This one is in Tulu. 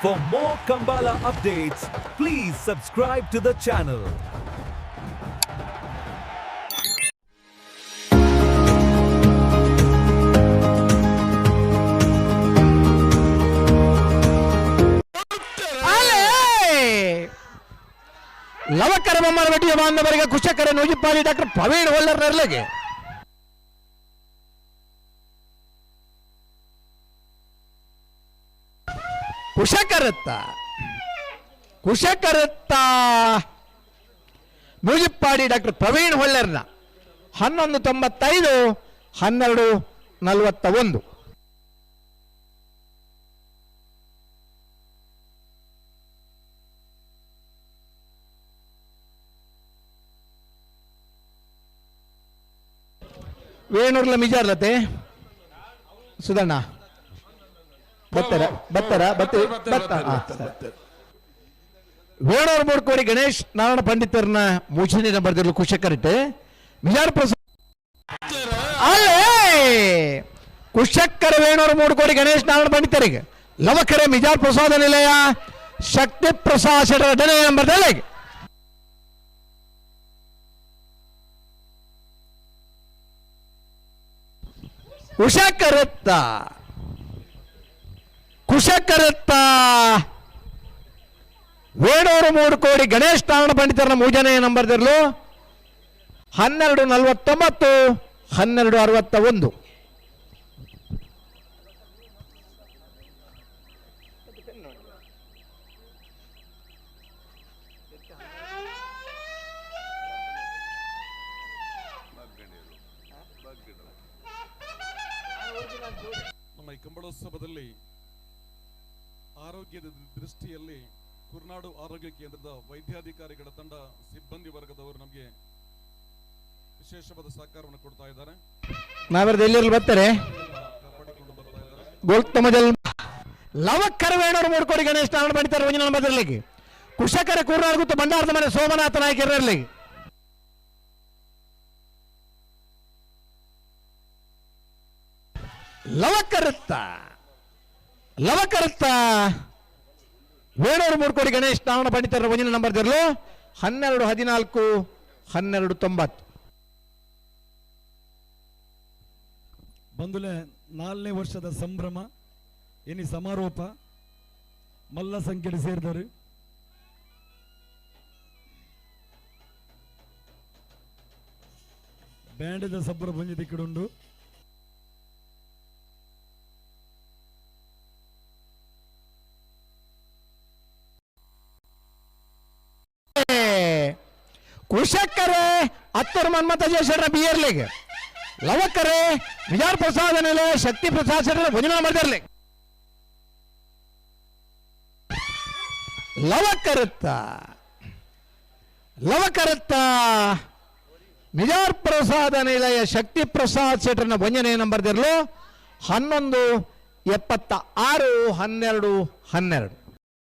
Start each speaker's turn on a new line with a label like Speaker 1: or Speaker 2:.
Speaker 1: For more Kambala updates, please subscribe to the channel.
Speaker 2: ಲವಕರ ಬೊಮ್ಮನ ಬೆಟ್ಟಿಯ ಬಾಂಧವರಿಗೆ ಕುಶಕರ ನೂಜಿಪ್ಪಾಡಿ ಡಾಕ್ಟರ್ ಪ್ರವೀಣ್ ಹೊಳ್ಳರ್ ನೆರಳಿಗೆ. ಕುಶಕರತ್ತ ಕುಶಕರತ್ತ ನೂಜಿಪ್ಪಾಡಿ ಡಾಕ್ಟರ್ ಪ್ರವೀಣ್ ಹೊಳ್ಳರ್ನ 11.95, 12.41. ವೇಣೂರ್ಲ ಮಿಜಾರ್ಲತೆ ಸುಧಣ್ಣ ಬತ್ತರ ಬತ್ತರ ಬತ್ತ ಬತ್ತ. ವೇಣೂರು ಮೂಡ್ಕೋಡಿ ಗಣೇಶ್ ನಾರಾಯಣ ಪಂಡಿತರನ್ನ ಮೂಚನೆ ಬರೆದಿರಲು ಕುಶಕರಿಟ್ಟೆ ಮಿಜಾರ್ ಪ್ರಸಾದ್ ಅಲ್ಲೇ ಕುಶಕ್ಕರ ವೇಣೂರು ಮೂಡ್ಕೋಡಿ ಗಣೇಶ್ ನಾರಾಯಣ ಪಂಡಿತರಿಗೆ ಲವಕರೆ ಮಿಜಾರ್ ಪ್ರಸಾದ ನಿಲಯ ಶಕ್ತಿ ಪ್ರಸಾದ್ ಶೆಟ್ಟರ ನಂಬರ್. ಕುಶಕರತ್ತ ಕುಶಕರತ್ತ ವೇಣೂರು ಮೂಡುಕೋಡಿ ಗಣೇಶ್ ನಾರಾಯಣ ಪಂಡಿತರನ್ನ ಮೂಜನೆಯ ನಂಬರ್ ದಿರಲು 12.49, 12.61.
Speaker 3: ನಮ್ಮ ಈ ಕಂಬಳೋತ್ಸವದಲ್ಲಿ ಆರೋಗ್ಯದ ದೃಷ್ಟಿಯಲ್ಲಿ ಕುರ್ನಾಡು ಆರೋಗ್ಯ ಕೇಂದ್ರದ ವೈದ್ಯಾಧಿಕಾರಿಗಳ ತಂಡ, ಸಿಬ್ಬಂದಿ ವರ್ಗದವರು ನಮಗೆ ವಿಶೇಷವಾದ ಸಹಕಾರವನ್ನು ಕೊಡ್ತಾ ಇದ್ದಾರೆ.
Speaker 2: ನಾವೆಲ್ಲ ಎಲ್ಲಿರಲು ಬರ್ತಾರೆ?
Speaker 3: ಕಾಪಾಡಿಕೊಂಡು ಬರ್ತಾ ಇದ್ದಾರೆ.
Speaker 2: ಗೋಲ್ತಮಜಲ್ ಲವಕ್ಕರ ವೇಣೂರು ಮೂಡ್ಕೋಡಿ ಗಣೇಶ್ ನಾರಾಯಣ ಪಂಡಿತರ ಒಂಜಿನ ನಂಬರ್ ಕುಶಕರ ಕೂರ್ನಾರ್ಗುತ್ತ ಭಂಡಾರದ ಮನೆ ಸೋಮನಾಥ ನಾಯಕರಲ್ಲಿ. ಲವಕರತ್ತ ಲವಕರತ್ತ ವೇಣೂರು ಮೂಡ್ಕೋಡಿ ಗಣೇಶ್ ನಾರಾಯಣ ಪಂಡಿತರ ಒಂಜಿನ ನಂಬರ್ ದಿರಲು 12.14, 12.90.
Speaker 4: ಬಂದುಲೆ ನಾಲ್ನೇ ವರ್ಷದ ಸಂಭ್ರಮ ಎನಿ ಸಮಾರೋಪ ಮಲ್ಲ ಸಂಖ್ಯೆಯಲ್ಲಿ ಸೇರಿದರು. ಬ್ಯಾಂಡದ ಸಬ್ಬರ ಬಂಜಿ ದಿಕ್ಕಡುಂಡು.
Speaker 2: ಕುಶಕ್ಕರೆ ಅತ್ತೂರು ಮನ್ಮಥ ಜಯಶೆಟ್ಟರ ಬಿಯರ್ಲಿಗೆ ಲವಕ್ಕರೆ ವಿಜಾರ್ ಪ್ರಸಾದ ನೆಲೆ ಶಕ್ತಿ ಪ್ರಸಾದ್ ಶೆಟ್ಟರ ಭುಜನ ಮಾಡಿದರ್ಲಿ. ಲವಕರತ್ತ ಲವಕರತ್ತ ನಿಜಾರ್ ಪ್ರಸಾದ ನಿಲಯ ಶಕ್ತಿ ಪ್ರಸಾದ್ ಶೆಟ್ಟರ್ನ ಭಂಜನೆ ನಂಬರ್ ದಿರಲು 11.76, 12.12.